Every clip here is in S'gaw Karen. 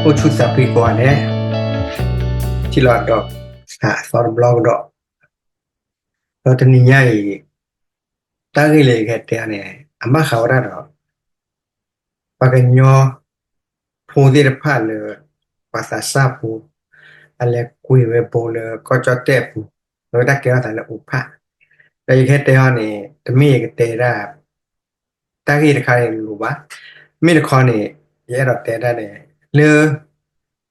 အိၣ်ဆူၣ်သးဖှံကိးဂၤဒဲး, ထံၣ်လိာ်ဒီးသးအသီတဘျီကဒီး, ဒီးတနံၤညါအံၤ တၢ်ဂ့ၢ်လၢယကဟဲတဲန့ၣ် အဘၣ်ဃးဝဲဒၣ်ဒီး ပှၤကညီဖိသ့ၣ်တဖၣ်လၢ ပှၤသးစၢ်ဖိ အလဲၤကွံာ်ဝဲဘိလၢကီၢ်ကၠီၣ်တဲၣ်အပူၤ, လၢတၢ်ကဲထီၣ်သးလၢအိၣ်ဖး, ဒီးယကဟဲတဲအီၤန့ၣ် တမ့ၢ်ယကတဲဒၣ် တၢ်ဂ့ၢ်တခါန့ၣ်လိၤဘၣ်. မ့ၢ်တခီန့ၣ် ယအဲၣ်ဒိးတဲဒၣ်န့ၣ် လၢ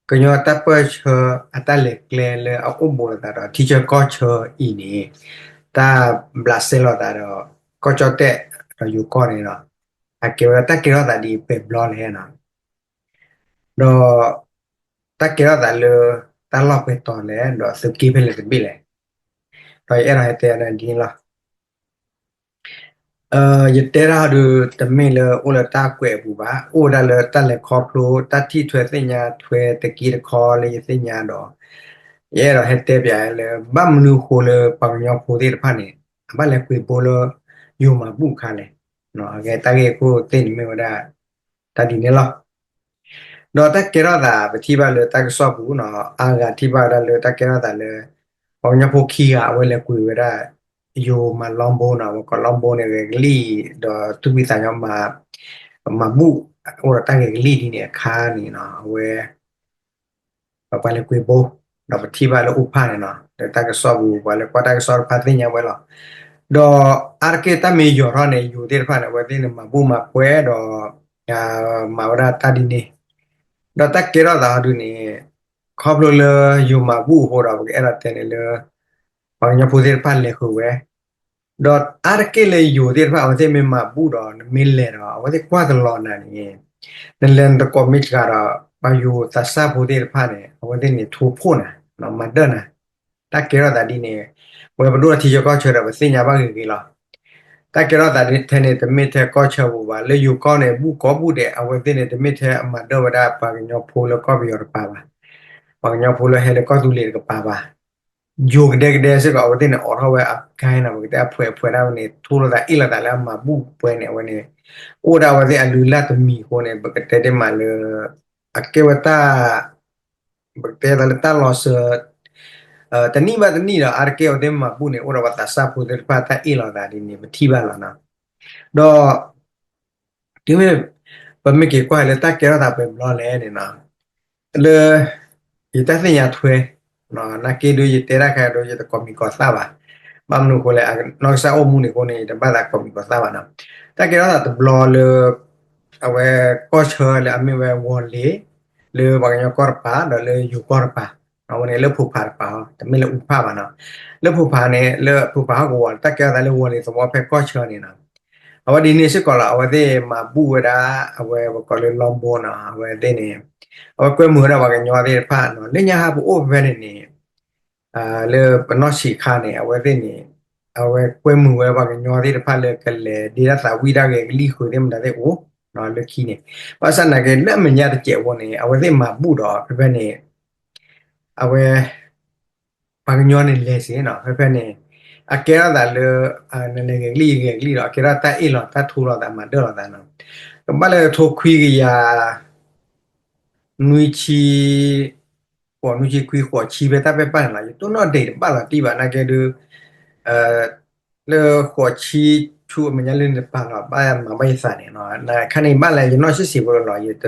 ကညီတၢ်ပၢၢ်ဆၢအတၢ်လဲၤကျဲလၢအအိၣ်ဘူးလိာ်သးဒီးထံဆၢကီၢ်ဆၢအံၤန့ၣ် တၢ်ဘျးစဲလိာ်သးဒီး ကီၢ်ကၠီၣ်တဲၣ်ဒီးယိၤကီၢ်န့ၣ်လီၤ. အကဲဝဲဒၣ်တၢ်ကဲထီၣ်သးဒ်အံၤပှဲၤဘျီလဲၣ်န့ၣ်, ဒီး တၢ်ကဲထီၣ်သးလၢ တၢ်လီၢ်ပှဲၤတီၤလဲၣ် ဒီးသုးက့ဖဲလဲၣ်တဘ့ၣ်လဲၣ်, ဒီးယအဲၣ်ဒိးဟဲတဲဒ်န့ၣ်လီၤ. ယတဲဒၣ်ဟီဒုး တမ့ၢ်လၢအိၣ်လၢတၢ်ကွဲးအပူၤဘၣ်, အိၣ်ဝဲဒၣ်လၢတၢ်လဲၤခီဖျိ တၢ်ထံၣ်ထွဲသ့ၣ်ညါထွဲတက့တခီလၢယသ့ၣ်ညါဒီး ယအဲၣ်ဒိးဟဲတဲပၠးလၢ ဘၣ်မနုၤအဃိလၢပှၤကညီဖိသ့ၣ်တဖၣ်န့ၣ် အဘၣ်လဲၤကွံာ်ဘိလၢယိၤမၤဘူၣ်အခါလဲၣ်. အဂ့ၢ်တၢ်ဂ့ၢ်ခိၣ်သ့ၣ်န့ၣ်မ့ၢ်ဝဲဒၣ် တၢ်ဒ်န့ၣ်လီၤ. ဒီးတၢ်ကဲထီၣ်သးပထံၣ်ဘၣ်လၢတၢ်ကစီၣ်ပူၤန့ၣ် အါဂၤထံၣ်ဘၣ်ဝဲဒၣ်လၢတၢ်ကဲထီၣ်သးလၢ ပှၤကညီဖိခံဂၤအဝဲလဲၤကွံာ်ဝဲဒၣ် ယိၤမၤလီဘိန့ၣ် အဝဲကိးလီဘိန့ၣ်ဂဲၤကလံၣ် ဒီးသူၣ်ဖှံသးညီမၤ မၤဘူၣ် အိၣ်ဒီးတၢ်ဂဲၤကလံၣ်ဒ်န့ၣ်အခါန့ၣ် အဝဲ ပှၤလဲၤကွံာ်ဘိ ဒီးပထံၣ်ဘၣ်လၢအိၣ်ဖးန့ၣ်လီၤ. ဒီးတၢ်ကစီၣ်ပူၤ ပှၤလၢကွၢ်တၢ်ကစီၣ်တဖၣ်သ့ၣ်ညါဝဲလီၤ. ဒီးအါတက့ၢ်တၢ်မ့ၢ်ယိၤထီၣ်န့ၣ် ယိၤသ့ၣ်တဖၣ်န့ၣ် အဝဲသ့ၣ်န့ၣ်မၤဘူၣ်မၤပှဲၤဒီး မၤဝဲဒၣ်တၢ်ဒ်န့ၣ်, ဒီးတၢ်ကဲထီၣ်သးဟီဒုးန့ၣ် ခီဖျိလၢယိၤမၤဘူၣ်အဃိဒီး ပကအဲၣ်ဒိးတဲန့ၣ်လၢ ပှၤကညီဖိသ့ၣ်တဖၣ်လဲၤဃုာ်ဝဲ, ဒီးအါတက့ၢ်လၢယိၤသ့ၣ်တဖၣ် အဝဲသ့ၣ်မ့ၢ်မၤဘူၣ်ဒီး နမ့ၢ်လဲၤဒီး အဝဲသ့ၣ်ကွၢ်တလီၤနၤန့ၣ် နလဲၤနတကိးမ့ၢ်စှၤဒီး ပှၤယိၤသးစၢ်ဖိသ့ၣ်တဖၣ်န့ၣ် အဝဲသ့ၣ်န့ၣ်ထိဖှိၣ်နၤ မၤဒၢၣ်နၤ, တၢ်ကဲထီၣ်သးဒ်န့ၣ် ဝဲပဒိၣ်ထံဆၢကီၢ်ဆၢဒီး ပသ့ၣ်ညါဘၣ်ဂ့ၤဂ့ၤလီၤ. တၢ်ကဲထီၣ်သးထဲန့ၣ် တမ့ၢ်ထဲကီၢ်ဆၢပူၤဘၣ်, လၢယိၤကီၢ်န့ၣ် ဘူၣ်ကိးဘူၣ်ဒဲး အဝဲသ့ၣ်န့ၣ် တမ့ၢ်ထဲအမၤဒၢၣ်ဝဲဒၣ်ပှၤကညီဖိလၢကီၢ်ပယီၤတကပၤဘၣ်, ပှၤကညီဖိလၢဟဲလၢကီၢ်သူလ့ၤတကပၤဘၣ်, ယိၤကဒဲကဒဲစ့ၢ်ကီး အဝဲသ့ၣ်န့ၣ်အိးထီၣ်ဝဲအကါန့ၣ် ပကတဲအဖှဲးအဖှဲးဒၣ်ဝဲန့ၣ် ထိလိာ်သးအ့ၣ်လိာ်သးလၢအမၤဘူၣ်ပှဲၤန့ၣ် အဝဲန့ၣ် အိၣ်ဒၣ်အဝဲသ့ၣ်အလုၢ်အလၢ်တမံၤအဃိန့ၣ် ပကတဲတ့ၢ်မးလၢ အကဲဝဲတၢ် ပကတဲသးလၢတၢ်လီၤစၢၤ တနံၣ်ဘၣ်တနံၣ်ဒီး အါတက့ၢ်အဝဲသ့ၣ်မၤဘူၣ်န့ၣ် အိၣ်ဒီးပှၤသးစၢ်ဖိသ့ၣ်တဖၣ်တၢ်အ့ၣ်လိာ်သးဒ်န့ၣ် ပထံၣ်ဘၣ်လီၤနီၤ. ဒီး တုၤမ့ၢ် ပမ့ၢ်က့ၤကွၢ်လၢတၢ်ကဲထီၣ်သးပှဲၤဘျီလဲၣ်န့ၣ်နီၤ, လၢ ယတၢ်သ့ၣ်ညါထွဲ နာ်က့ဒုး ယတဲတၢ်ခဲဒုး ယတကိးမံၤကိးသၣ်ဘၣ်. ဘၣ်မနုၤအဃိလဲၣ် အနီၢ်ကစၢ်အိၣ်မူန့ၣ်အဃိန့ၣ် ယတဘၣ်သးကိးမံၤကိးသၣ်ဘၣ်နီၤ. တၢ်ကဲထီၣ်သးတဘျီလၢ အဝဲကီၢ်ဆၢလၢအမ့ၢ်ဝဲဝီၤလ့ၤ လၢပှၤကညီကီၢ်တပၤ ဒီးလၢယိၤကီၢ်တပၤ, အဝဲန့ၣ်လၢဖိဖးတပၤအီၤ တမ့ၢ်လၢအူဖးဘၣ်နီၤ. လၢဖိဖးန့ၣ် လၢဖိဖးဟီၣ်ကဝီၤ တၢ်ကဲထီၣ်သးလၢဝီၤလ့ၤသဝီဖဲကီၢ်ဆၢန့ၣ်နီၤ. အဝဲဒ်န့ၣ်စ့ၢ်ကီးလီၤ အဝဲသ့ၣ်မၤဘူၣ်ဝဲဒၣ် အဝဲပကိးလၢလီဘိနီၤ အဝဲသ့ၣ်န့ၣ် အဝဲကွဲမုာ်ဝဲဒၣ်ပှၤကညီသ့ၣ်တဖၣ်နီၤ လၢညါဟးပအိၣ်ဖဲဖဲန့ၣ်န့ၣ် လၢပနီၢ်ဆံးခါန့ၣ် အဝဲသ့ၣ်န့ၣ် အဝဲကွဲမုာ်ဝဲပှၤကညီသ့ၣ်တဖၣ်လၢကလဲၤဒ့တၢ်သးဝံၣ်တၢ်ဂဲၤကလံၣ်ဃုာ်သ့ၣ်မတၤသ့ၣ်အိၣ် လၢခံန့ၣ် ဘၣ်ဆၣ်နာ်က့လၢအမဲာ်ညါတစဲးဖိန့ၣ် အဝဲသ့ၣ်မၤဘူၣ်ဒီးဖဲဖဲန့ၣ် အဝဲ ပှၤကညီန့ၣ်လဲၤစ့ၢ်နီၤ ဖဲဖဲန့ၣ် အကဲထီၣ်သးလၢ နလဲၤဂဲၤကလံၣ်ယဂဲၤကလံၣ်ဒီး အကဲထီၣ်တၢ်အ့ၣ်လိာ်တၢ်ထူလိာ်သးမၤဒၢၣ်လိာ်သးနီၤ. ကဘၣ်လၢထိခွံကယၤ နွံဆံ ဃိးနွံဆံခွံဃိးဆံဖဲတၢ်ပဲာ်ဘၣ်န့ၣ်လီၤ ယတိၢ်နီၣ်ဒံးတဘၣ်လီၤတံၢ်ဘၣ်နာ်က့ဒုး လၢဃိးဆံဆူအမဲာ်ညါလၢန့ၣ်တပၤလီၤ ဘၣ်မၤဘၣ်ယသးန့ၣ် ခါန့ၣ်ဘၣ်လဲၣ် ယနီၢ်ဆံးဆံးဖိလီၤ ယတ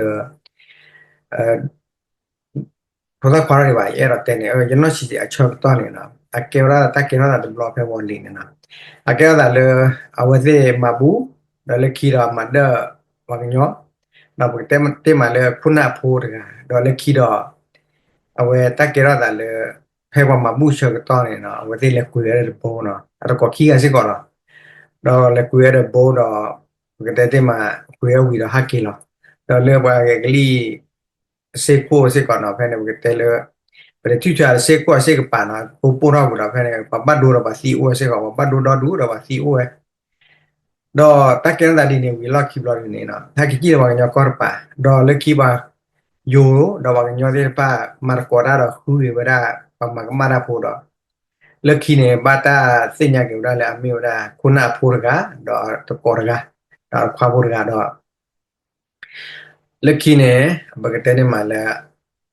ဖိသၣ်ခွါထီၣ်ဒံးဘၣ် ယအဲၣ်ဒိးတဲန့ၣ် ယနီၢ်ဆံးဆံးအဆၢကတီၢ်န့ၣ်နီၤ အကဲဝဲဒၣ်တၢ်ကဲထီၣ်သးတဘျီဖဲဝီၤလ့ၤန့ၣ်နီၤ အကဲထီၣ်သးလၢ အဝဲသ့ၣ်မၤဘူၣ် ဒီးလၢခံဒီးမၤဒၢၣ်ပှၤကညီ ဒီးပကတဲတ့ၢ်မးလၢခိၣ်နၢ်အဖိတဂၤ ဒီးလၢခံဒီး အဝဲတၢ်ကဲထီၣ်သးလၢ ဖဲပှၤမၤဘူၣ်ဆၢကတီၢ်န့ၣ်နီၤ အဝဲသ့ၣ်လဲၤကွံာ်ဝဲဒၣ်တဘိနီၤ အတကိးခံဂၤစ့ၢ်ကီးလီၤ ဒီးလဲၤကွံာ်ဝဲဒၣ်တဘိဒီး ပကတဲတ့ၢ်မး ကွံာ်ဝဲဝံၤဒီးဟးက့ၤလီၤ ဒီးလၢပှၤဂဲၤကလံၣ် စ့ၢ်ခိၣ်စ့ၢ်ကီးနီၤ ဖဲန့ၣ် ပကတဲလၢ ပတထံၣ်ထွဲစ့ၢ်ခိၣ်စ့ၢ်ကပၤနီၤ ဖိပိၢ်ထီၣ်ပူၤဒီးဖဲန့ၣ် ပှၤဘၣ်ဒိဒီးပှၤသံအိၣ်ဝဲစ့ၢ်ကီး ပှၤဘၣ်ဒိဒီဒူၣ်ဒီးပှၤသံအိၣ်ဝဲ ဒီးတၢ်ကဲထီၣ်သးဒ်န့ၣ်ဝံၤလီၢ်ခံဘျီဒ်န့ၣ်နီၤ ဟဲက့ၤကံၣ်ဒီးပှၤကညီကီၢ်တပၤ ဒီးလၢခံပှၤယိၤဒီးပှၤကညီသ့ၣ်တဖၣ် မၤသကိးတၢ်ဒီးဃုဂ့ၤဝဲဒၣ် ပှၤမၤကမၣ်တၢ်ဖိဒီး လၢခံန့ၣ် ဘၣ်တၢ်သ့ၣ်ညါက့ၤဝဲဒၣ်လၢအမ့ၢ်ဝဲဒၣ် ခိၣ်နၢ်အဖိတဂၤ ဒီးတကိးတဂၤ ဒီးခွါဖိတဂၤဒီး လၢခံန့ၣ် ပကတဲန့ၣ်မးလၢ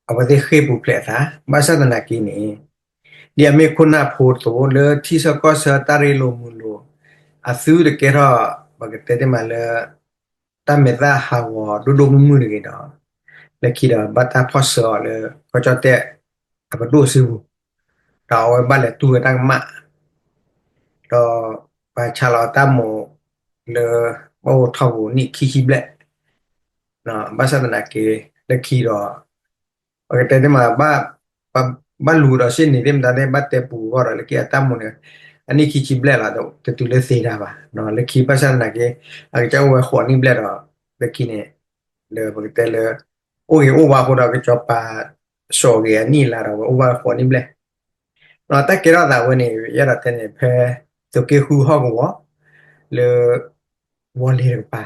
အဝဲသ့ၣ်ဃ့ၢ်ပူၤဖျဲးအသး ဘၣ်ဆၣ်သနာ်က့န့ၣ် ဒ်အမ့ၢ်ခိၣ်နၢ်ဖိတသိးလၢထံၣ်ဆၢကီၢ်ဆၢတၢ်ရ့လိာ်မုာ်လိာ် အသုတကဲထီၣ် ပကတဲတ့ၢ်မးလၢ တၢ်မဲာ်သၣ်ဟးဂီၤဒိၣ်ဒိၣ်မုၢ်မုၢ်တဂ့ၤဒီး လၢခံဒီးဘၣ်တၢ်ဖီၣ်ဆၢအီၤလၢကီၢ်ကၠီၣ်တဲၣ်အပဒိၣ်စုပူၤ ဒီးအဝဲဘၣ်လဲၤတူၢ်ဝဲတၢ်ကမၣ် ဒီးပှၤဆါလီၤတၢ်မိၣ်လၢ ဘၣ်အိၣ်ထီၣ်ပူၤနံၣ်ခံဆံဘျဲၣ် ဘၣ်ဆၣ်သနာ်က့ လၢခံဒီး ပကတဲသ့ၣ်မး ဘၣ်လူၤဒီးရှ့ၣ်န့ၣ်သ့ၣ်မတၤသ့ၣ် ဘၣ်တဲပူၤအဂီၢ်ဒီး လၢခံအတၢ်မိၣ်န့ၣ် အနံၣ်ခံဆံဘျဲၣ်လီၤ တတုၤလၢသ့တၢ်ဘၣ် လၢခံဘၣ်ဆၣ်သနာ်က့ အကစၢ်အိၣ်ဝဲဃိးနံၣ်ဘျဲၣ်ဒီး လၢခံန့ၣ် ဒီးပကတဲလၢ အိၣ်ဂ့ၤအိၣ်ဝါအဃိဒီး ကစီၤပၤစိာ်ဂ့ၤအနံၣ်အလါဒီး အဝဲအိၣ်ဝဲဃိးနံၣ်ဘျဲၣ် တၢ်ကဲထီၣ်သးဝဲန့ၣ် ယအဲၣ်ဒိးတဲန့ၣ် ဖဲသုးက့ဃုဟီၣ်ကဝီၤ လၢ ဝီၤလ့ၤတကပၤ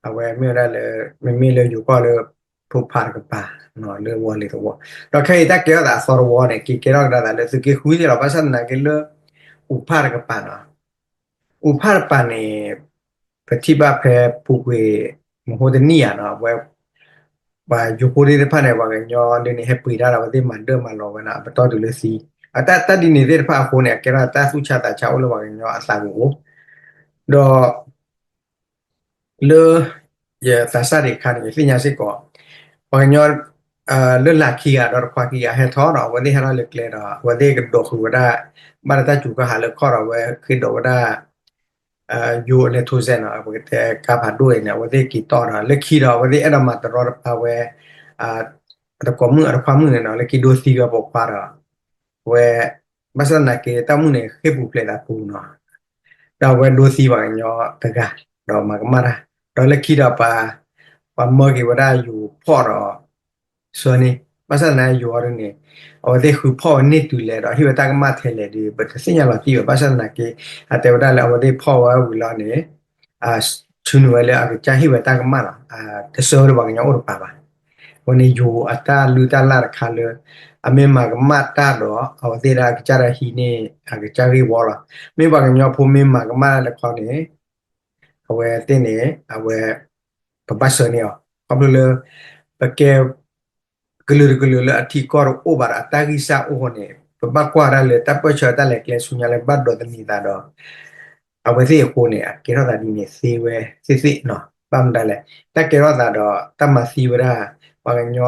အဝဲမ့ၢ်ဝဲဒၣ်လၢ မ့မ့ၢ်လၢယိၤကီၢ်လၢ ဖိဖးတကပၤ လၢဝီၤလ့ၤသဝီ ဒီးခဲအံၤတၢ်ကဲထီၣ်သးအသီတဝီန့ၣ် က့ၤကဲထီၣ်ကဒါသးလၢသုးက့ဃုန့ၣ်လီၤ ဘၣ်ဆၣ်သနာ်က့လၢ အူးဖးတကပၤနီၤ အူးဖးတကပၤန့ၣ် ပထံၣ်ဘၣ်ဖဲပူၤကွံာ် မဟိတနံၣ်ဧါနီၤ အဝဲ ပှၤယိၤဖိသ့ၣ်တဖၣ်န့ၣ် ပှၤကညီဒ်န့ၣ် ဟဲပှ့ၤတၢ်ဒီး အဝဲသ့ၣ်မၤဒၢၣ်မၤလီၤဝဲနီၤ အပတီၢ်တုၤလၢသံ အတၢ်တၢ်ဒ်န့ၣ်သ့ၣ်တဖၣ်အဃိန့ၣ် အကဲထီၣ်တၢ်သူၣ်ဆါသးဆါအိၣ်လၢပှၤကညီအသးပူၤအိၣ် ဒီး လၢ ယသးစၢ်ဒံးအခါန့ၣ် ယသ့ၣ်ညါစ့ၢ်ကီး ပှၤကညီ လၢလၢ်ခံဂၤဒီးတခွါခံဂၤဟဲထီၣ်ဒီး အဝဲသ့ၣ်ဟဲထီၣ်လၢကျဲဒီး အဝဲသ့ၣ်ကဒိးဃုာ်ဝဲဒၣ် ဘၣ်လၢတၢ်စူၤကဟးလၢခီၣ်ဒီး အဝဲဃ့ဒိးဝဲဒၣ် ယိၤအလဲၤထိစဲးနီၤ ပကတဲကါဖးဒိၣ်အံၤန့ၣ် အဝဲသ့ၣ်က့ၤတီၢ်ဒီး လၢခံဒီး အဝဲသ့ၣ်အဲၣ်ဒိးမၤတရီတပါဝဲ အတကိးမုၣ်အတခွါမုၣ်န့ၣ်နီၤ လၢခံဒိသံဝဲပိာ်ခွါဒီး အဝဲ ဘၣ်ဆၣ်သနာ်က့ တၢ်မုၣ်န့ၣ် ဃ့ၢ်ပူၤဖျဲးသးပူၤနီၤ ဒီးအဝဲဒိသံပှၤကညီတဂၤ ဒီးမၤကမၣ်တၢ် ဒီးလၢခံဒီးပှၤ ပှၤမၢက့ၤဝဲဒၣ်ယိၤဖီၣ်ဒီး ဆၢန့ၣ် ဘၣ်ဆၣ်သနာ်က့ယိၤအီၤဒ်န့ၣ် အဝဲသ့ၣ်ဃုဖီၣ်ဝဲန့ၢ်တုၤလဲၣ်ဒီး ဟ့ၣ်ဝဲတၢ်ကမၣ်ထဲလဲၣ်ဒီး ပတသ့ၣ်ညါလီၤတံၢ်ဘၣ် ဘၣ်ဆၣ်သနာ်က့ အတဲဝဲဒၣ်လၢအဝဲသ့ၣ်ဖီၣ်ဝဲဝံၤလီၤန့ၣ် ဆူနုာ်ဝဲလၢအကစၢ်ဟ့ၣ်ဝဲတၢ်ကမၣ်လီၤ တဆၢလၢပှၤကညီအိၣ်တပၤဘၣ် အဃိန့ၣ်ယိၤအတၢ်လုၢ်တၢ်လၢ်တခါလၢ အမ့ၢ်မၤကမၣ်တၢ်ဒီး အဝဲသ့ၣ်ဒၣ်အကစၢ်ဒီးဟံးန့ၢ် အကစၢ်ဂ့ၢ်ဝီလီၤ မ့ၢ်ပှၤကညီဖိမ့ၢ်မၤကမၣ်တၢ်လဲၤခီန့ၣ် အဝဲသ့ၣ်န့ၣ် အဝဲ ပဘၣ်ဆၢန့ၢ်အီၤ ခီဖျိလၢ ပကဲ ကလုာ်တကလုာ်လၢအထံကီၢ်တအိၣ်ဘၣ်ဒီးအတၢ်ဂံၢ်စၢ်အိၣ်ဃိန့ၣ် ပဘၣ်ကွၢ်ဒၣ်လၢတၢ်ပၢၢ်ဆၢတၢ်လဲၤကျဲဆူညါလၢဘၣ်ဒိးသန့ၤသးဒီး အဝဲသ့ၣ်အဃိန့ၣ် အကဲထီၣ်သးဒ်န့ၣ်သ့ဝဲသ့ၣ်သ့ၣ်နီၤ ဘၣ်မတၤလဲၣ် တၢ်ကဲထီၣ်သးဒီးတၢ်မၤသံဝဲဒၣ် ပှၤကညီ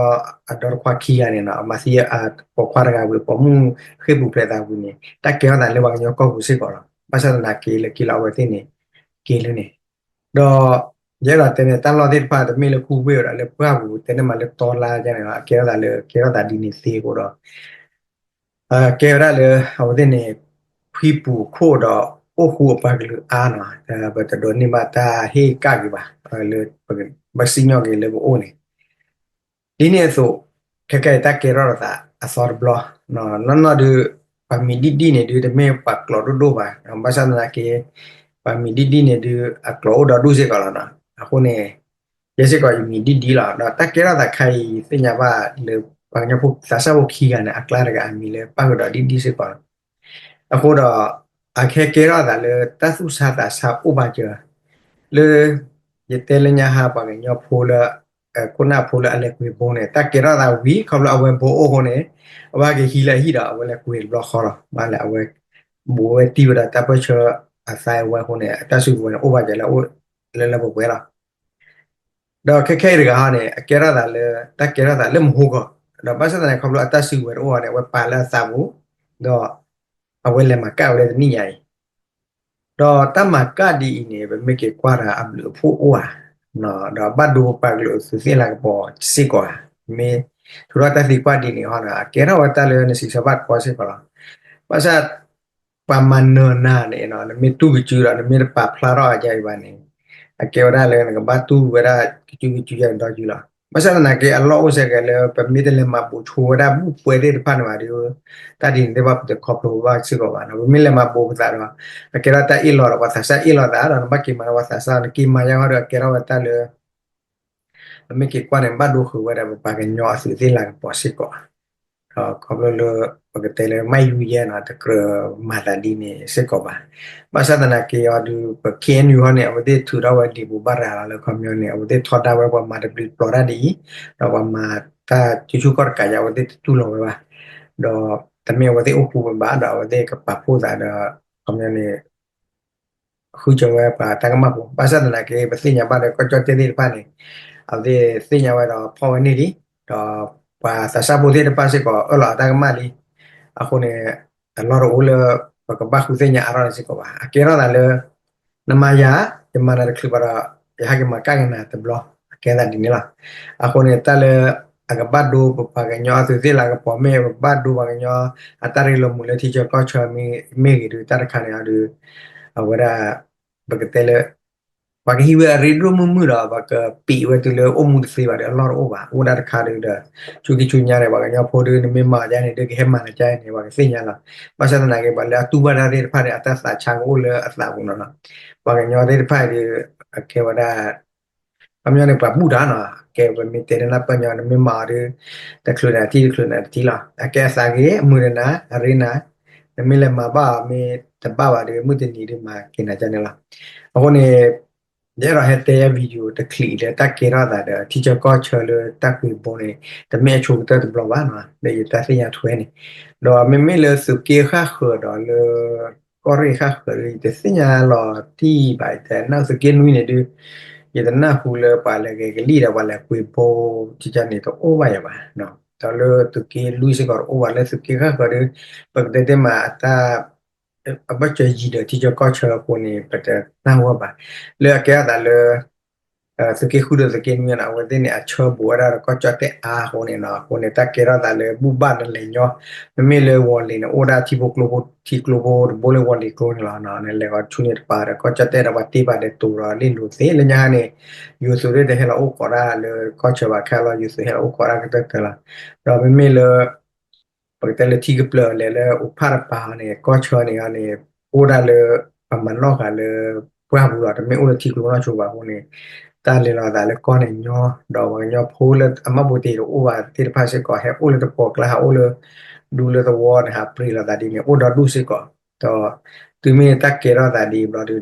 အဒီတခွါခံဂၤန့ၣ်နီၤ အမၤသံအပိာ်ခွါတဂၤဝံၤ ပိာ်မုၣ်ဃ့ၢ်ပူၤဖျဲးသးဝံၤန့ၣ် တၢ်ကဲထီၣ်သးလၢပှၤကညီကီၢ်ပူၤစ့ၢ်ကီးလီၤ ဘၣ်ဆၣ်သနာ်က့လၢခံလီၤအဝဲသ့ၣ်န့ၣ် က့ၤလၢန့ၣ် ဒီး ယအဲၣ်ဒိးတဲန့ၣ် တၢ်လီၢ်သ့ၣ်တဖၣ်တမ့ၢ်လၢခူဝ့ၢ်ဒီးလၢပှၢ်ပူၤ တဲန့ၢ်မးလၢတီလါယါန့ၣ်လီၤ အကဲထီၣ်သးလၢကဲထီၣ်သးဒ်န့ၣ်သ့အဃိဒီး ကဲဝဲဒၣ်လၢအဝဲသ့ၣ်န့ၣ် ဖှံပူၤခိၣ်ဒီးအိၣ်ဃူအပှၤကလုာ်အါနီၤ ပတဒိးန့ၢ်ဘၣ်တၢ်ဟ့ၣ်ကၣ်က့ၤဘၣ် လၢ ဘၣ်စံၣ်ညီၣ်က့ၤလၢပအိၣ်န့ၣ် ဒ်န့ၣ်အသိး ခဲကဲအံၤတၢ်ကဲထီၣ်သးအသီတဘျီ နီၢ်နီၢ်ဒုး ပှၤမံၤဒံၣ်ဒံၣ်န့ၣ်ဒုးတမ့ၢ်ပှၤကျိာ်ဒိၣ်ဒိၣ်ဘၣ် ဘၣ်ဆၣ်သနာ်က့ ပှၤမံၤဒံၣ်ဒံၣ်န့ၣ်ဒုး အကျိာ်အိၣ်ဒီးဒူၣ်စ့ၢ်ကီးလီၤနီၤ အဃိန့ၣ် ယဲစ့ၢ်ကီးယမံၤဒံၣ်ဒံၣ်လီၤ ဒီးတၢ်ကဲထီၣ်သးခါအံၤ ယသ့ၣ်ညါဘၣ်လၢ ပှၤကညီဖိသးစၢ်ဖိခံဂၤန့ၣ် အကျါတဂၤအမံၤလၢပၣ်ဃုာ်ဒီးဒံၣ်ဒံၣ်စ့ၢ်ကီးလီၤ အဃိဒီး အခဲကဲထီၣ်သးလၢတၢ်သူၣ်ဆါသးဆါအိၣ်ဘၣ်စၢၤ လၢ ယတဲလၢညါဟါပှၤကညီဖိလၢ ခိၣ်နၢ်ဖိလၢအလဲၤကွံာ်ဘိန့ၣ် တၢ်ကဲထီၣ်သးဝံၤ ခီဖျိအဝဲဘိအိၣ်အဃိန့ၣ် အဝဲကဟံးလၢအဟံၣ်ဒီး အဝဲလဲၤကွံာ်တဘျီဃီလီၤ ဘၣ်လဲၣ်အဝဲ ဘူးဝဲတံၢ်ဝဲဒၣ်တၢ်ပၢၢ်ဆၢအသးဝဲအဃိန့ၣ် အတၢ်စုကဝဲၤန့ၣ်အိၣ်ဘၣ်စၢၤလၢ လၢလၢပှဲၤပှဲၤလီၤ ဒီးခဲခဲအံၤတဂၤဟီန့ၣ် အကဲထီၣ်သးလၢ တၢ်ကဲထီၣ်သးလၢမဟိကီၢ် ဒီးဘၣ်ဆၣ်သနာ်က့ ခီဖျိအတၢ်စုကဝဲၤတအိၣ်အဃိန့ၣ် အဝဲပာ်လၢအသးပူၤ ဒီး အဝဲလဲၤမၤကၣ်ဝဲလၢတနံၣ်ညါအံၤ ဒီးတၢ်မၤကၣ်ဒ်အံၤန့ၣ် ပမ့ၢ်က့ၤကွၢ်ဒီးအဘျုးအဖှိၣ်အိၣ်ဧါ, ဒီးဘၣ်ဒိပှၤကလုာ်အသုးသ့ၣ်လၤကပီၤစ့ၢ်ကီးဧါ, မ့ၢ်ထုးထီၣ်တၢ်သံကွၢ်ဒ်န့ၣ်ဟီဒီး အကဲထီၣ်ဝဲတၢ်လၢနစံးဆၢဘၣ်ကီစ့ၢ်ကီးလီၤ. ဘၣ်ဆၣ် ပှၤမၤနၢၤနၤန့ၣ် နမ့ၢ်တူၢ်ကစုဒီး နမ့ၢ်တပာ်ဖျါထီၣ်အါယၤအံၤဘၣ်န့ၣ် အကဲဝဲဒၣ်လၢနကဘၣ်တူၢ်ဝဲဒၣ်ကစုကစုယၤဒီးယုလီၤ. ဘၣ်ဆၣ်သနာ်က့ အလီၢ်အိၣ်စ့ၢ်ကီးလၢ ပမ့ၢ်တလဲၤမၤဘူးဆိဝဲဒၣ်ဘူၣ်ပှဲၤသ့ၣ်တဖၣ်န့ၣ်ဘၣ်ဒီး တၢ်ဒ်န့ၣ်သ့ၣ်တဖၣ်ပတခီဖျိဘၣ်စ့ၢ်ကီးဘၣ်. ပမ့ၢ်လဲၤမၤဘူးပသးဒီး အကဲထီၣ်တၢ်အ့ၣ်လိာ်ဒီး ပှၤသးစၢ်အ့ၣ်လိာ်သးဒီး နဘၣ်က့ၤမၤလၢပှၤသးစၢ် နက့ၤမၤယါဟီဒီး ကဲထီၣ်ဝဲတၢ်လၢ ပမ့ၢ်က့ၤကွၢ်န့ၣ် ဘၣ်ဒိဃုာ်ဝဲဒၣ်ပပှၤကညီအသုးသ့ၣ်လၤကပီၤစ့ၢ်ကီး. ဒီးခီဖျိလၢ ပကတဲလၢမၤယူၤယဲနီၤ တကြၢးမၤသးဒ်န့ၣ်စ့ၢ်ကီးဘၣ်. ဘၣ်ဆၣ်သနာ်က့အီၤဒုး ပ ခ့ၣ်အဲၣ်ယူၣ် ဟီန့ၣ် အဝဲသ့ၣ်ထုးထီၣ်ဝဲလံာ်ပူၤဘၣ်ရၤလီၤလၢခီပညီန့ၣ် အဝဲသ့ၣ်ထီဒါဝဲပှၤမၤတဘျုးတဘျီတၢ်ဒ်အံၤ, ဒီးပှၤမၤတၢ်စုဆူၣ်ခီၣ်တကးယၤ အဝဲသ့ၣ်တတူၢ်လိာ်ဝဲဘၣ်. ဒီးတမ့ၢ်အဝဲသ့ၣ်အိၣ်ဃူဝဲဘၣ် ဒီးအဝဲသ့ၣ်ကပာ်ဖှိၣ်သးဒီး ခီပညီန့ၣ် ဃုစၢၤဝဲပှၤတၢ်ကမၣ်ဖိ ဘၣ်ဆၣ်သနာ်က့ ပသ့ၣ်ညါဘၣ်လၢကီၢ်ကၠီၣ်တဲၣ်သ့ၣ်တဖၣ်န့ၣ် အဝဲသ့ၣ်သ့ၣ်ညါဝဲဒီးဖီၣ်ဝဲန့ၢ်လံ, ဒီးပှၤသးစၢ်ဖိသ့ၣ်တဖၣ်စ့ၢ်ကီးအၢၣ်လီၤအတၢ်ကမၣ်လံ. အဃိန့ၣ် အလီၢ်တအိၣ်လၢ ပကဘၣ်ဃုသ့ၣ်ညါအါထီၣ်န့ၣ်စ့ၢ်ကီးဘၣ်. အကဲထီၣ်သးလၢ နမၤယၤ ယမၤနၤတချုးဘၣ်ဒီး ယဟဲက့ၤမၤကၣ်က့ၤနၤတဘျီ အကဲသးဒ်န့ၣ်လီၤ. အဃိန့ၣ် တၢ်လၢ အကဘၣ်ဒိပပှၤကညီအသုးသ့ၣ်လၢအကပီၤမ့ၢ် ပကဘၣ်ဒိပှၤကညီအတၢ်ရ့လိာ်မုာ်လၢထံဆၢကီၢ်ဆၢမ့ၢ်ဂ့ၤဒီး တၢ်တခါန့ၣ်အီၤဒီး အဝဲဒၣ် ပကတဲလၢ ပှၤကဟံးဝဲအရ့ဒိၣ်မုၢ်မုၢ်ဒီး ပှၤကပံးဝဲတုၤလၢအိၣ်မူတသ့ဘၣ်ဒီး အလီၢ်တအိၣ်ဘၣ်. အိၣ်ဒၣ်တခါဒီး ဆူခံဆူညါန့ၣ် ပှၤကညီဖိဒီး နမ့ၢ်မၤအီၤဒ်န့ၣ်ဒီး ကဟဲမၤနၤကၢ်န့ၣ် ပှၤကသ့ၣ်ညါလီၤ. ဘၣ်ဆၣ်သနာ်က့ ပှၤလၢအတူၢ်ဘၣ်တၢ်သ့ၣ်တဖၣ်န့ၣ် အတၢ်သးဆါကအိၣ်လၢအသးပူၤလီၤ. ပှၤကညီသ့ၣ်တဖၣ်အံၤဒီး အကဲဝဲဒၣ် ခီပညီန့ၣ် ပှၤဘူၣ်တၢ်နီၤ ကဲပမ့ၢ်တဲဒၣ်နၢ်ပၢၢ်ညီ နမ့ၢ်မၤအီၤဒီး တချုးနၤတထံၣ် တချုးနၤတထံၣ်လီၤ. အကဲအသးဂ့ၤ အမုာ်ဒီးနၤ အရ့နၤ နမ့ၢ်လဲၤမၤဘၣ်အီၤ မ့ၢ်တဘၣ်ဘၣ်ဒီး မုၢ်တနံၤဒီးမၤက့ၤနၤကၢ်န့ၣ်လီၤ. အဃိန့ၣ် ယအဲၣ်ဒိးဟဲတဲယဲ video တချံးလၢတၢ်ကဲထီၣ်သးဒီး ထံဆၢကီၢ်ဆၢလၢတၢ်ကွံာ်ဘိန့ၣ် တမ့ၢ်အဆိကတၢၢ်တဘျီဘၣ်နီၤ လၢယတၢ်သ့ၣ်ညါထွဲန့ၣ် ဒီးမ့မ့ၢ်လၢသုးက့ဃၣ်ဃၢၤဒီးလၢ ကီၢ်ရ့ၣ်ဃၣ်ဃၢၤဒီး ယတသ့ၣ်ညါလီၤတံၢ်ဘၣ် ယတနၢ်သုးက့နွံန့ၣ်ဒုး ယတနၢ်ဟူလၢပှၤလဲၤဂဲၤကလံၣ်ဒီး ပှၤလဲၤကွံာ်ဘိ ကန့ၣ်တအိၣ်ဘၣ်ယၤဘၣ်. ဒီးလၢသုးက့လွံၢ်စ့ၢ်ကီးတအိၣ်ဘၣ် လၢသုးက့ဃၣ်ဃၢၤဒီး ပကတဲတ့ၢ်မးအတၢ် အဘၢၣ်စၢၤယံၤဒီးထံဆၢကီၢ်ဆၢအဃိန့ၣ် ပတနၢ်ဟူဘၣ် လၢအကဲထီၣ်သးလၢ သုးက့ဃုဒီးသုးက့နွံန့ၣ် အဝဲသ့ၣ်န့ၣ် အဆၢဘူးဝဲဒၣ်ဒီးကီၢ်ကၠီၣ်တဲၣ်အါအဃိန့ၣ်နီၤ အဃိန့ၣ် တၢ်ကဲထီၣ်သးလၢဘူၣ်ဘၣ်နလဲၤညီ မ့မ့ၢ်လၢဝီၤလ့ၤန့ၣ် အိၣ်ဒၣ်ထံဖိကျိဖိ ထံကျိဖိတဘိလၢဝီၤလ့ၤကျိန့ၣ်လီၤ. နလဲၤဂီၤဆူန့ၣ်တပၤဒီး ကီၢ်ကၠီၣ်တဲၣ်ဒီးပှၤတ့ဘၣ်ဒီးတိၤဒီးလ့ၣ်လိၤသ့ လၢညါန့ၣ် ယိၤသုးဒၣ်တဟဲလီၤအိၣ်ခိးဒၣ်လၢကီၢ်ဆၢဘၣ်ခဲလီၤ ယိၤသုးဟဲလီၤအိၣ်ခိးဒၣ်ကတၢၢ်ကတၢၢ်လီၤ. ဒီးမ့မ့ၢ်လၢ ပကတဲလၢထံကပျၢၤလဲၤလၢအိၣ်ဖးတပၤန့ၣ် ကီၢ်ဆၢန့ၣ်န့ၣ် အိၣ်ဒၣ်လၢ ပမၤနီၣ်ဃာ်လၢ ပှၢ်ပူၤလီၤ တမ့ၢ်အိၣ်လၢထံကျိနီၢ်ဆိဘၣ်အဃိန့ၣ် တၢ်လဲၤလီၤသးလၢကီၢ်န့ၣ်ညီ ဒီးပှၤကညီဖိလၢအမၢ်ပူၤတ့ၢ်တအိၣ်ဘၣ်သ့ၣ်တဖၣ်စ့ၢ်ကီး ဟဲအိၣ်လၢတပီၤကျါ ဟးအိၣ်လၢ ဒူလၢသဝီန့ၣ် ဟးပြ့းလိာ်သးဒ်န့ၣ် အိၣ်ဒီဒူၣ်စ့ၢ်ကီး ဒီး တုၤမ့ၢ်တၢ်ကဲထီၣ်သးဒ်အံၤဘျီဒုဒီး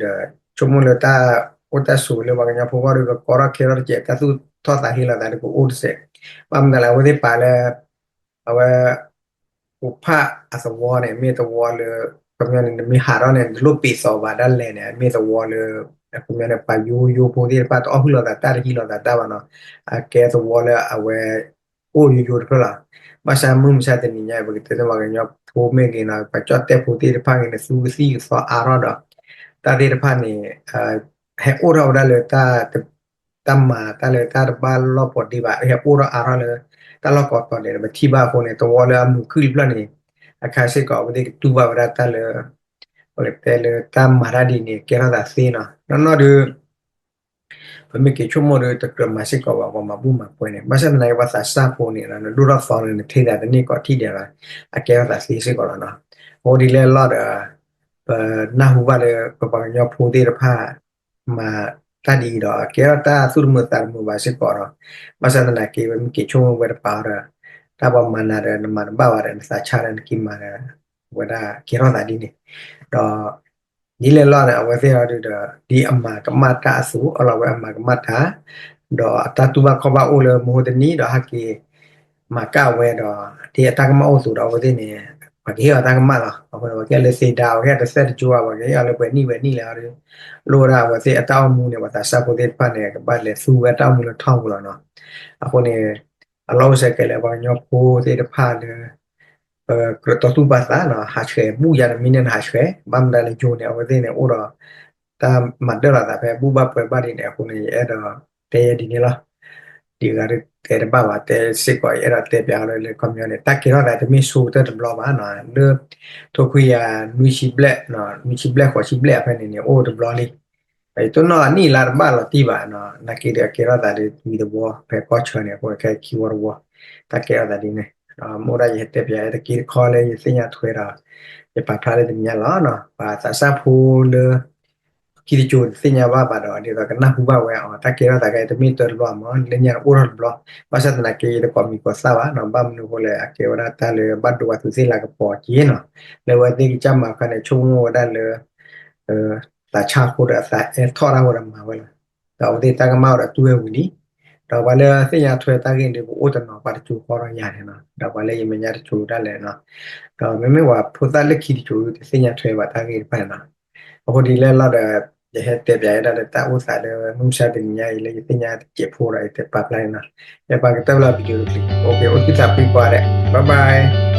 ဆိကမိၣ်လၢတၢ်အိၣ်တၢ်ဆိးလၢပှၤကညီဖိဂီၢ်ဒီး ကကီထီၣ်ခဲထီၣ်တကဲး တၢ်သူၣ်ထီၣ်သးဟ့လိာ်သးဒီးကအိၣ်တစဲး ဘၣ်မနုၤလဲၣ် အဝဲသ့ၣ်ပာ်လၢ အဝဲ အိၣ်ဖးအသဝီန့ၣ် မ့ၢ်သဝီလၢ ခီပညီန့ၣ် နမ့ၢ်ဟးထီၣ်န့ၣ် နတလိၣ်ပ့းသီဘၣ်ဒၣ်လဲာ်န့ၣ် မ့ၢ်သဝီလၢ ခီပညီန့ၣ် ပှၤယိယိဖိသ့ၣ်တဖၣ်တအီၣ်ဟုၣ်လိာ်သးတၢ်တဟံးလိာ်သးတၢ်ဘၣ်နီၤ အကဲသဝီလၢအဝဲ အိၣ်ယိယိတဖျၢၣ်လီၤ. ဘၣ်ဆၣ်မုၢ်မဆါတနံၤညါ ပကတဲလၢပှၤကညီဖိမ့ၢ်ဂ့ၤနီၤ ပှၤကၠီၣ်တဲၣ်ဖိသ့ၣ်တဖၣ်ဂ့ၤန့ၣ် သူကသံၣ်ကသီအါထီၣ်ဒီး တၢ်သ့ၣ်တဖၣ်န့ၣ် ဟဲအိၣ်ထီၣ်ဝဲဒၣ်လၢ တၢ်မၤတၢ်လၢတၢ်တဘၣ်လီၢ်ပီၤဒ့ဘၣ် ဟဲအိၣ်ထီၣ်အါထီၣ်လၢ တၢ်လီၢ်ကိးတီၤဒဲး ပထံၣ်ဘၣ်အဃိန့ၣ် သဝီလၢအမုာ်ခုၣ်တဖျၢၣ်န့ၣ် အခါစ့ၢ်ကီး အဝဲသ့ၣ်ကတူၢ်ဘၣ်ဝဲဒၣ်တၢ်လၢ ပကတဲလၢတၢ်မၤတၢ်ဒ်န့ၣ် ကဲထီၣ်သးသ့နီၤ နီၢ်နီၢ်ဒီး ပမ့ၢ်က့ၤဆိကမိၣ်ဒီး တကြၢးမၤစ့ၢ်ကီးဘၣ် ပှၤမၤဘူၣ်မၤပှဲၤန့ၣ် ဘၣ်ဆၣ်သနာ်က့ ပှၤသးစၢ်ဖိန့ၣ် နဒိၣ်ထီၣ်သီန့ၣ် နထံၣ်သးတန့ၢ်ကီးထံၣ်ဒဲးလီၤ အကဲထီၣ်သးသ့စ့ၢ်ကီးလီၤနီၤ. အဃိဒ်လဲၣ်လီၤဒီး ပနၢ်ဟူဘၣ်လၢ ပပှၤကညီဖိသ့ၣ်တဖၣ် မၤတၢ်ဒ်အံၤဒီး ကဲထီၣ်တၢ်သူၣ်တမုာ်သးတမုာ်ဘၣ်စ့ၢ်ကီးဒီး ဘၣ်ဆၣ်သနာ်က့ ပမ့ၢ်က့ၤဆိကမိၣ်ဝဲတပၤဒီး တၢ်ပှၤမၤနၤဒီး နမၤတဘၣ်ဘၣ်ဒီး နသးဆါဒီးနက့ၤမၤဒီး အဝဲဒၣ်ကဲထီၣ်သးဒ်န့ၣ် ဒီး ဒ်လဲၣ်လီၤန့ၣ် အဝဲသ့ၣ်အီၤဒုးဒီး ဒ်အမၤကမၣ်တၢ်အသိး အီလီၤဝဲအမၤကမၣ်တၢ် ဒီးအတၢ်တူၢ်ဘၣ်ခီၣ်ဘၣ်အိၣ်လၢမဟိတနံၤဒီးဟဲက့ၤ မၤကၣ်ဝဲဒီး ဒ်အတၢ်ကမၣ်အိၣ်အသိးဒီး အဝဲသ့ၣ်န့ၣ် ပှၤကဟ့ၣ်အီၤတၢ်ကမၣ်လီၤ. အဃိန့ၣ် ပှၤကဟ့ၣ်အီၤလၢသ့ဒါ ပှၤကဟ့ၣ်အီၤလၢပှဲၤနံၣ်ပှဲၤနံၣ်လဲၣ်အီၤဒီး လိၣ်ဝဲဒၣ်အဝဲသ့ၣ်အတၢ်အိၣ်မူန့ၣ် ပှၤသးစၢ်ဖိသ့ၣ်တဖၣ်န့ၣ် ကဘၣ်လဲၤသူဝဲတၢ်အိၣ်မူလၢထီၣ်ပူၤလီၤနီၤ. အဃိန့ၣ် အလီၢ်အိၣ်ဆၢကဲၤလၢပှၤကညီဖိသ့ၣ်တဖၣ်လၢ ပကြၢးတီတူၢ်ဘၣ်သးနီၤ ဟးဆှဲးဘူၣ်ယါန့ၣ် မ့ၢ်န့ၢ်နဟးဆှဲး ဘၣ်မတၤလဲၣ်ယိၤန့ၣ် အဝဲသ့ၣ်န့ၣ် အိၣ်ဒီး တၢ်မၤဒၢၣ်လိာ်သးဖဲဘူၣ်ဘၣ်ပှဲၤဘၣ်ဒ်န့ၣ် အဃိန့ၣ် ယအဲၣ်ဒိးတဲယဲဒ်န့ၣ်လီၤ. ဒ်ဂၤဒ်တဲတဘၣ်ဘၣ် တဲစ့ၢ်ကီး ယအဲၣ်ဒိးတဲပျးအီၤလၢ လၢခီပညီန့ၣ် တၢ်ကဲထီၣ်သးတမ့ၢ်ဆိကတၢၢ်တဘျီဘၣ်နီၤ လၢ ထိခွံကယၤနွံဆံဘျဲၣ် နွံဆံဘျဲၣ်ဃိးဆံဘျဲၣ်အဖဲန့ၣ်န့ၣ် အိၣ်တဘျီလံ ယတိၢ်နီၣ်အနံၣ်အလါတဘၣ်လီၤတံၢ်ဘၣ်နီၤ နာ်က့ဒီးအကဲထီၣ်သးဒီးဝံၤသဝီ ဖဲကီၢ်ဆၢန့ၣ် အဃိခဲခံဝီတဝီ တၢ်ကဲထီၣ်သးဒ်န့ၣ် မ့ၢ်ဒၣ်ယဟဲတဲပျးတက့တခီလၢယသ့ၣ်ညါထွဲဒီး ယပာ်ဖျါလၢတနံၤညါလီၤနီၤ ပှၤသးစၢ်ဖိလၢ ခံတစိၤတသ့ၣ်ညါဘၣ်ဘၣ်ဒီး ဒ်သိးကနၢ်ဟူဘၣ်ဝဲအီၤ တၢ်ကဲထီၣ်သးကဲတမ့ၢ်တၢ်တဘျီမး လၢညါအိၣ်ထီၣ်တဘျီ, ဘၣ်ဆၣ်သနာ်က့ယတကိးမံၤကိးသၣ်ဘၣ်နီၤ ဘၣ်မနုၤအဃိလဲၣ် အကဲဝဲဒၣ်တၢ်လၢဘၣ်ဒိဝဲသူးသ့ၣ်လၤကပီၤက့နီၤ, လၢအဝဲသ့ၣ်ကစၢ်မၤအခါန့ၣ် ဆိကမိၣ်ဝဲဒၣ်လၢ သးဆါအဃိဒီးအသးအဲၣ်ထီၣ်တၢ်ဃိဒီးမၤဝဲလီၤ. ဒီးအဝဲသ့ၣ်တၢ်ကမၣ်ဝဲဒီးတူၢ်ဝဲဝံၤလံ, ဒီးပှၤလၢသ့ၣ်ညါထွဲတၢ်ဂ့ၢ်န့ၣ် ပအိၣ်တနီၤပှၤတစိၤဃီဒီးယၤန့ၣ်နီၤ, ဒီးပှၤလၢယမဲာ်ညါတစိၤဒၣ်လဲာ်နီၤ, ဒီးမ့မ့ၢ်ပှၤဖိသၣ်လၢခံတစိၤတသ့ၣ်ညါထွဲဘၣ်တၢ်ဂ့ၢ်တဖၣ်န့ၣ်နီၤ, အဃိဒ်လဲၣ်လီၤဒီး ယဟဲတဲပၠးဝဲဒၣ်လၢတၢ်အိၣ်သးလၢမုၢ်မဆါတနံၤညါအံၤလၢယသ့ၣ်ညါတစဲးဖိဒီးယတဲပာ်ဖျါန့ၣ်နီၤ, ယပာ်ကတၢၢ်ဖျါ video clip အိၣ်က့ၤအိၣ်ဆူၣ်သးဖှံကိးဂၤဒဲး bye bye